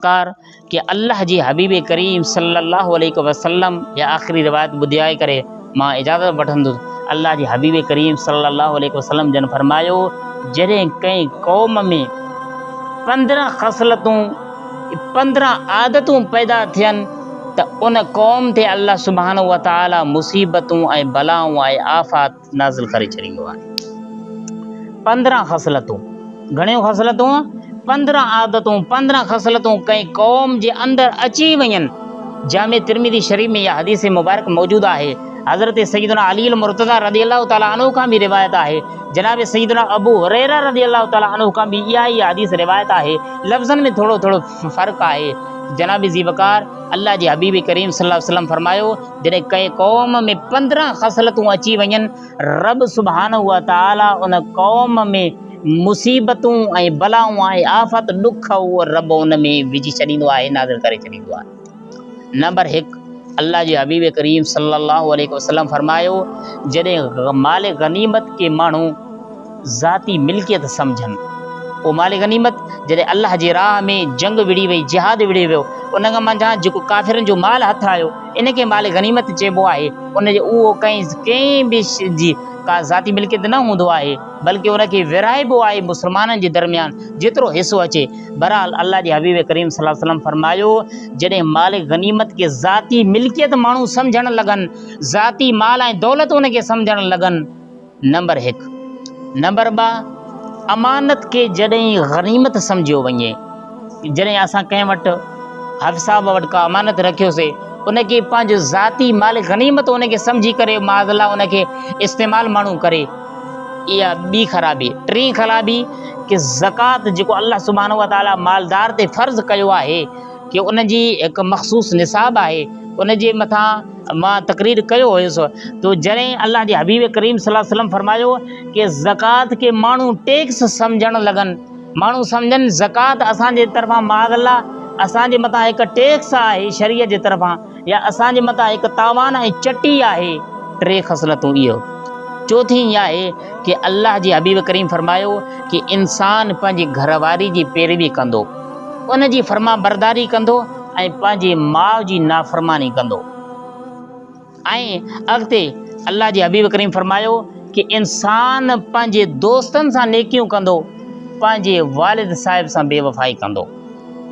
ڪار ڪي الله جي حبيب ڪريم صلي الله عليه وسلم يا آخري روايت ٻڌائي ڪري مان اجازت وٺندس الله جي حبيب ڪريم صلي الله عليه وسلم جن فرمايو جڏهن ڪنهن قوم ۾ 15 خصلتون 15 عادتون پيدا ٿين ته ان قوم تي الله سبحانه وتعالي مصيبتون ۽ بلائون ۽ آفات نازل ڪري ڇڏيندو آهي. 15 خصلتون، گهڻيون خصلتون؟ 15 عادتون، 15 خصلتون ڪنهن قوم جي اندر اچي وڃن. جامع ترمذي شريف ۾ اها حديث مبارڪ موجود آهي. حضرت سيدنا علي المرتضيٰ رضي الله تعالٰي عنه کان به روايت آهي. جناب سيدنا ابو هريره رضي الله تعالٰي عنه کان به اها ئي حديث روايت آهي. لفظن ۾ ٿورو ٿورو فرق آهي. جناب ذي وقار الله جي حبيب ڪريم صلي الله عليه وسلم فرمايو، جڏهن ڪنهن قوم ۾ 15 خصلتون اچي وڃن، رب سبحانه وتعاليٰ ان قوم ۾ مصيبتون ۽ بلائون ۽ آفت، ڏک، اهو رب ان ۾ وجهي ڇڏيندو آهي، نازل ڪري ڇڏيندو آهي. نمبر 1، الله جي حبيب ڪريم صلي الله عليه وسلم فرمايو، جڏهن مال غنيمت کي ماڻهو ذاتي ملڪيت سمجهن. اهو مال غنيمت جڏهن الله جي راهه ۾ جنگ وڙهي وئي، جهاد وڙهي ويو، ان کان منجهان جيڪو ڪافرن جو مال هٿ آيو، ان کي مال غنيمت چئبو آهي. ان جو اهو ڪنهن به جي ڪا ذاتي ملڪيت نه هوندو آهي، بلڪه ان کي ورهائبو آهي مسلمانن جي درميان جيترو حصو اچي. بهرحال الله جي حبيب ڪريم صلي الله عليه وسلم فرمايو، جڏهن مال غنيمت کي ذاتي ملڪيت ماڻهو سمجهڻ لڳن، ذاتي مال ۽ دولت ان کي سمجهڻ لڳن، نمبر 1. نمبر 2، امانت کي جڏهن غنيمت سمجهيو وڃي، جڏهن اسان ڪنهن وٽ حافظ صاحب وٽ ڪا امانت رکيوسي، ان کي پنهنجو ذاتي مال غنيمت ان کي سمجهي ڪري معاذ الله ان کي استعمال ماڻهو ڪري، اها ٻي خرابي. ٽين خرابي ڪي زڪوات جيڪو الله سبحانه وتعاليٰ مالدار تي فرض ڪيو آهي ڪي ان جي هڪ مخصوص نصاب آهي، ان جي مٿان مان تقرير ڪيو هيس تو جڏهن الله جي حبيب ڪريم صلي الله عليه وسلم فرمايو ڪي زڪوات کي ماڻهو ٽيڪس سمجهڻ لڳن، ماڻهو سمجهن زڪوات اسان جي طرفان معاذ الله اسان جي مٿان هڪ ٽيڪس آهي شريعت جي طرفان يا اسان جي مٿان هڪ تاوان ۽ چٽي آهي. ٽي خصلتون اهو. چوٿين اها آهي ڪي الله جي حبيب ڪريم فرمايو ڪي انسان پنهنجي گهر واري جي پيروي ڪندو، ان جي فرمانبرداري ڪندو ۽ پنهنجي ماء جي نافرماني ڪندو. ۽ اڳتي الله جي حبيب ڪريم فرمايو ڪي انسان پنهنجي دوستن سان نيڪيون ڪندو، پنهنجي والد صاحب سان بي وفائي ڪندو،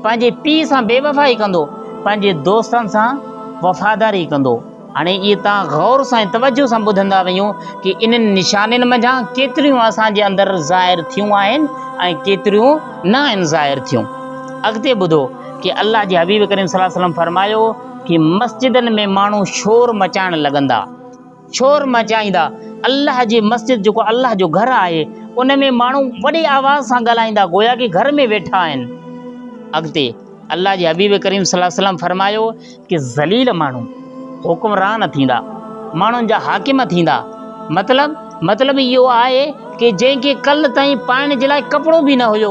پنهنجي پيء سان بي وفائي ڪندو، پنهنجي دوستن سان وفاداري ڪندو. هاڻي اهي توهان غور سان ۽ توجه سان ٻڌندا وڃو ڪي انهن نشانين منجهان ڪيتريون اسان جي اندر ظاهر ٿيون آهن ۽ ڪيتريون نه آهن ظاهر ٿيون. اڳتي ٻڌو ڪي الله جي حبيب ڪريم صلي الله عليه وسلم فرمايو ڪي مسجدن ۾ ماڻهو شور مچائڻ لڳندا، شور مچائيندا، الله جي مسجد جيڪو الله جو گهر آهي ان ۾ ماڻهو وڏي آواز سان ڳالهائيندا گويا ڪي گهر ۾ ويٺا آهن. اڳتي الله جي حبيب ڪريم صلي الله عليه وسلم فرمايو ڪي ذليل ماڻهو حڪمران ٿيندا، ماڻهن جا حاڪم ٿيندا. مطلب اهو آهي ڪي جنهن کي ڪلهه تائين پائڻ جي لاء ڪپڙو به نه هيو،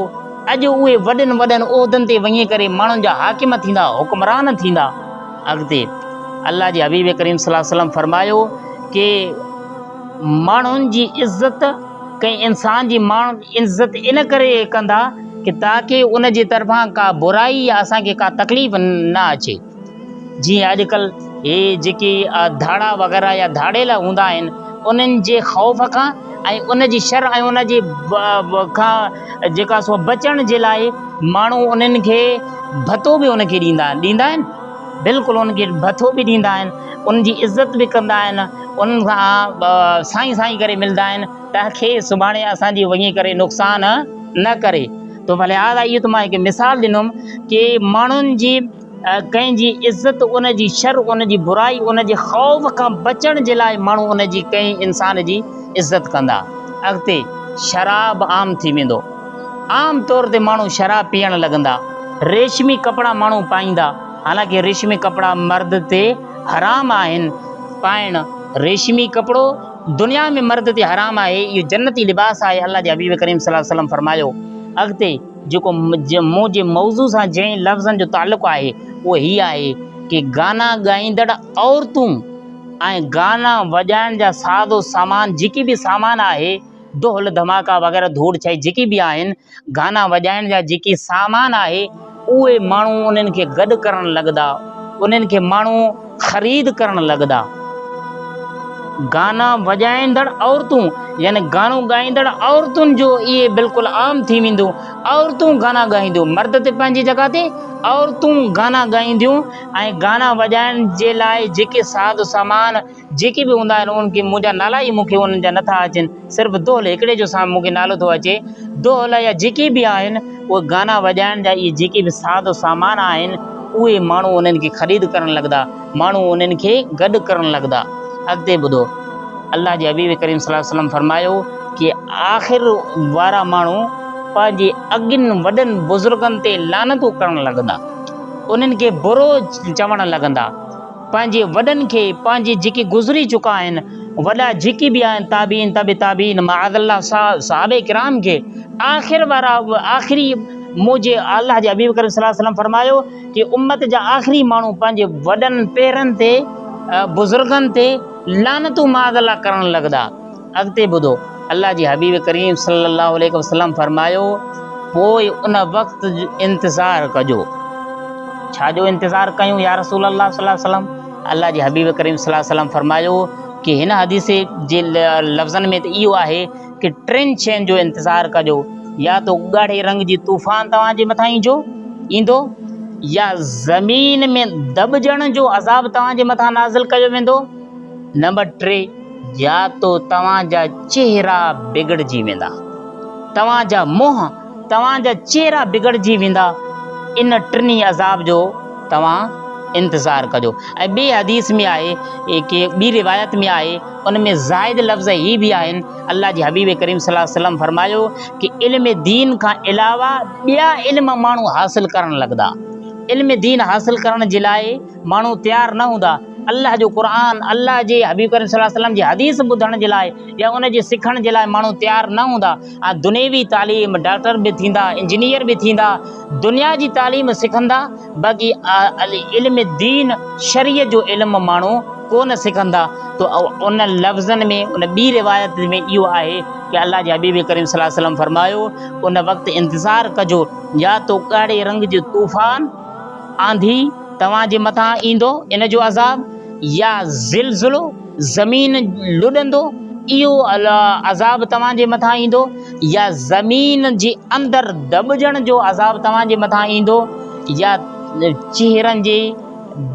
اڄ اهي وڏن وڏن عهدن تي وڃي ڪري ماڻهن جا حاڪم ٿيندا، حڪمران ٿيندا. اڳتي الله جي حبيب ڪريم صلي الله عليه وسلم فرمايو ڪي ماڻهن جي عزت ڪنهن انسان جي ماڻهو عزت ان ڪري ڪندا ڪي تاڪه ان جي طرفان ڪا برائي يا اسان کي ڪا تڪليف نه اچي. جيئن اڄڪلهه هي جيڪي ڌاڙا وغيره يا ڌاڙيل هوندا آهن انهن جي خوف کان ۽ ان جي شر ۽ ان جي کان جيڪا سو بچڻ جي لاء ماڻهو انهن کي ڀتو به ان کي ڏيندا آهن، ڏيندا آهن بلڪل ان کي ڀتو به ڏيندا آهن، ان جي عزت به ڪندا آهن، انهن سان سائين سائين ڪري ملندا آهن تاڪه سڀاڻي اسان جي وڃي ڪري نقصان نه ڪري. تو لهٰذا اهو ته مان هڪ مثال ڏنم ڪي ماڻهن جي ڪنهن جي عزت ان جي شر ان جي برائي ان جي خوف کان بچڻ جي لاء ماڻهو ان جي ڪنهن انسان جي عزت ڪندا. اڳتي شراب عام ٿي ويندو، عام طور تي ماڻهو شراب پيئڻ لڳندا، ريشمي ڪپڙا ماڻهو پائيندا، حالانڪه ريشمي ڪپڙا مرد تي حرام آهن پائڻ، ريشمي ڪپڙو دنيا ۾ مرد تي حرام آهي، اهو جنتي لباس آهي، الله جي حبيب ڪريم صلي الله عليه وسلم فرمايو. اڳتي جيڪو منهنجي موضوع سان جنهن لفظن جو تعلق آهي اهو هي آهي ڪي گانا ڳائيندڙ عورتون ۽ گانا وڄائڻ جا ساز و سامان جيڪي به سامان آهي دهل ڌماڪا وغيره ڌوڙ ڇائي جيڪي به آهن گانا وڄائڻ جا جيڪي سامان آهي اهي ماڻهو انهن کي گڏ ڪرڻ لڳندا، انهن کي ماڻهو خريد ڪرڻ لڳندا. گانا وڄائيندڙ عورتون يعني گانو ڳائيندڙ عورتن جو اهي بلڪل عام ٿي ويندو. عورتون گانا ڳائينديون، مرد ته پنهنجي جڳهه تي، عورتون گانا ڳائينديون ۽ گانا وڄائڻ جي لاء جيڪي ساز و سامان جيڪي به هوندا آهن انهن کي منهنجا نالا ئي مون کي انهن جا نٿا اچن صرف دهل هڪڙي جو سان مون کي نالو ٿو اچي دهل يا جيڪي به آهن اهي گانا وڄائڻ جا اهي جيڪي به ساز و سامان آهن اهي ماڻهو انهن کي خريد ڪرڻ لڳندا ماڻهو انهن کي گڏ ڪرڻ لڳندا اڳتي ٻڌو الله جي حبيب ڪريم صلي الله عليه وسلم فرمايو ڪي آخر وارا ماڻهو پنهنجي اڳين وڏن بزرگن تي لعنتون ڪرڻ لڳندا انهن کي برو چوڻ لڳندا پنهنجي وڏن کي، پنهنجي جيڪي گذري چڪا آهن، وڏا جيڪي به آهن تابعين، تبع تابعين، معاذ الله صحابه ڪرام کي، آخر وارا آخري منهنجي الله جي حبيب ڪريم صلي الله عليه وسلم فرمايو ڪي امت جا آخري ماڻهو پنهنجي وڏن پيرن تي بزرگن تي لعنتون معاذ الله ڪرڻ لڳندا. اڳتي ٻڌو، الله جي حبيب ڪريم صلي الله عليه وسلم فرمايو، پوء ان وقت جو انتظار ڪجو. ڇا جو انتظار ڪيون يا رسول الله صلي الله عليه وسلم؟ الله جي حبيب ڪريم صلي الله عليه وسلم فرمايو ڪي هن حديث جي لفظن ۾ ته اهو آهي ڪي ٽن شين جو انتظار ڪجو، يا ته ڳاڙهي رنگ جي طوفان توهان جي مٿان ايندو ايندو يا زمين ۾ دٻجڻ جو عذاب توهان جي مٿان نازل ڪيو ويندو، نمبر 3 يا تو توهان جا چهرا بگڙجي ويندا، توهان جا منهن، توهان جا چهرا بگڙجي ويندا، ان ٽنهي عذاب جو توهان انتظار ڪجو. ۽ ٻي حديث ۾ آهي ڪي ٻي روايت ۾ آهي ان ۾ زائد لفظ هي به آهن، الله جي حبيب ڪريم صلي الله عليه وسلم فرمايو ڪي علم دين کان علاوه ٻيا علم ماڻهو حاصل ڪرڻ لڳندا، علم دين حاصل ڪرڻ جي لاء ماڻهو تيار نه هوندا، الله جو قرآن، الله جي حبيب ڪريم صلي الله عليه وسلم جي حديث ٻڌڻ جي لاء يا ان جي سکڻ جي لاء ماڻهو تيار نه هوندا ۽ دنيوي تعليم ڊاڪٽر به ٿيندا، انجنيئر به ٿيندا، دنيا جي تعليم سکندا باقي علم دين شريعت جو علم ماڻهو ڪونه سکندا ته ان لفظن ۾ ان ٻي روايت ۾ اهو آهي ڪي الله جي حبيب ڪريم صلي الله عليه وسلم فرمايو ان وقت انتظار ڪجو يا تو ڳاڙهي رنگ جو طوفان، آنڌي، توهان جي مٿان ايندو ان جو عذاب يا زلزلو، زمين لڏندو، اهو عذاب توهان جي مٿان ايندو يا زمين جي اندر دٻجڻ جو عذاب توهان جي مٿان ايندو يا چهرن جي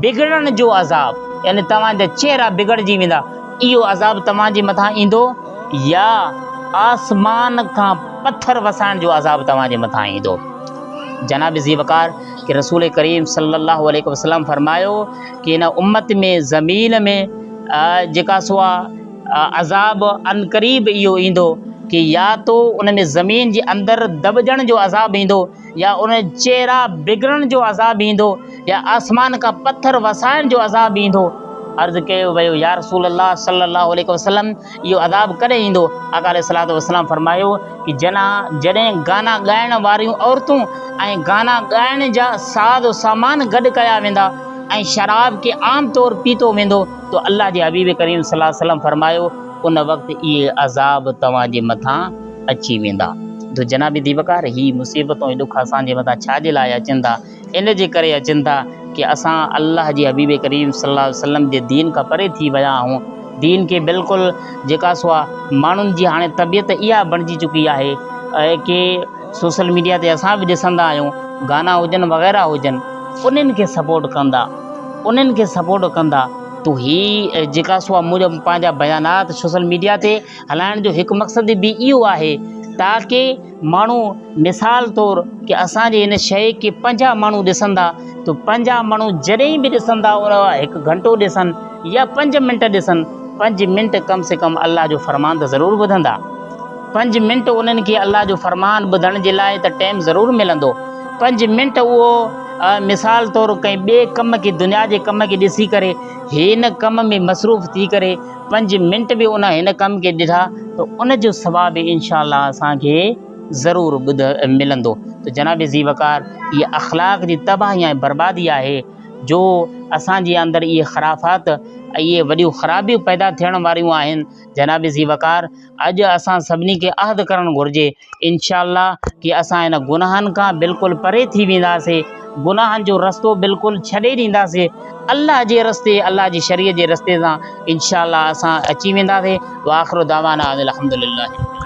بگڙڻ جو عذاب يعني توهان جا چهرا بگڙجي ويندا اهو عذاب توهان جي مٿان ايندو يا آسمان کان پٿر وسائڻ جو عذاب توهان جي مٿان ايندو. جناب ذي وقار ڪي رسول ڪريم صلي الله عليه وسلم فرمايو ڪي هن امت ۾ زمين ۾ جيڪا سو عذاب عنقريب اهو ايندو ڪي يا تو ان ۾ زمين جي اندر دٻجڻ جو عذاب ايندو يا ان چهرا بگڙڻ جو عذاب ايندو يا آسمان کان پٿر وسائڻ جو عذاب ايندو. عرض ڪيو ويو يا رسول الله صلي الله عليه وسلم اهو عذاب ڪڏهن ايندو؟ آقا عليه الصلوة والسلام فرمايو ڪي جڏهن گانا ڳائڻ واريون عورتون ۽ گانا ڳائڻ جا ساز و سامان گڏ ڪيا ويندا ۽ شراب کي عام طور پيتو ويندو ته الله جي حبيب ڪريم صلي الله عليه وسلم فرمايو ان وقت اهي عذاب توهان جي مٿان اچي ويندا. ته جناب ذي وقار هي مصيبتون ۽ ڏک اسان جي مٿان ڇا جي لاء اچن ٿا؟ ان جي ڪري اچن ٿا ڪي اسان الله جي حبيب ڪريم صلي الله عليه وسلم جي دين کان پري ٿي ويا آهيون. دين کي بلڪل جيڪا سو آ ماڻهن جي هاڻي طبيعت اها بڻجي چڪي آهي ڪي سوشل ميڊيا تي اسان به ڏسندا آهيون گانا هجن وغيره هجن انهن کي سپورٽ ڪندا انهن کي سپورٽ ڪندا تو هي جيڪا سو آ منهنجا پنهنجا بيانات سوشل ميڊيا تي هلائڻ جو هڪ مقصد به اهو آهي تاڪي ماڻهو مثال طور ڪي اسان جي هن شيء کي 50 ماڻهو ڏسندا ته 50 ماڻهو جڏهن به ڏسندا ان هڪ گهنٽو ڏسن يا 5 منٽ ڏسن، 5 منٽ ڪم سي ڪم الله جو فرمان ته ضرور ٻڌندا. 5 منٽ انهن کي الله جو فرمان ٻڌڻ جي لاء ته ٽيم ضرور ملندو. 5 منٽ اهو مثال طور ڪنهن ٻئي ڪم کي دنيا جي ڪم کي ڏسي ڪري هن ڪم ۾ مصروف ٿي ڪري 5 منٽ به ان هن ڪم کي ڏٺا ته ان جو ثواب به انشاء الله اسان کي ضرور ٻڌ ملندو. ته جناب ذي وقار اها اخلاق جي تباهي ۽ بربادي آهي جو اسان جي اندر اهي خرافات ۽ اهي وڏيون خرابيون پيدا ٿيڻ واريون آهن. جناب ذي وقار اڄ اسان سڀني کي عهد ڪرڻ گهرجي انشاء الله ڪي اسان هن گناهن کان بلڪل پري ٿي وينداسي. گناهن جو رستو بلڪل ڇڏي ڏينداسين الله جي رستي الله جي شريعت جي رستي سان انشاء الله اسان اچي وينداسين واخر دعوانا ان الحمدلله.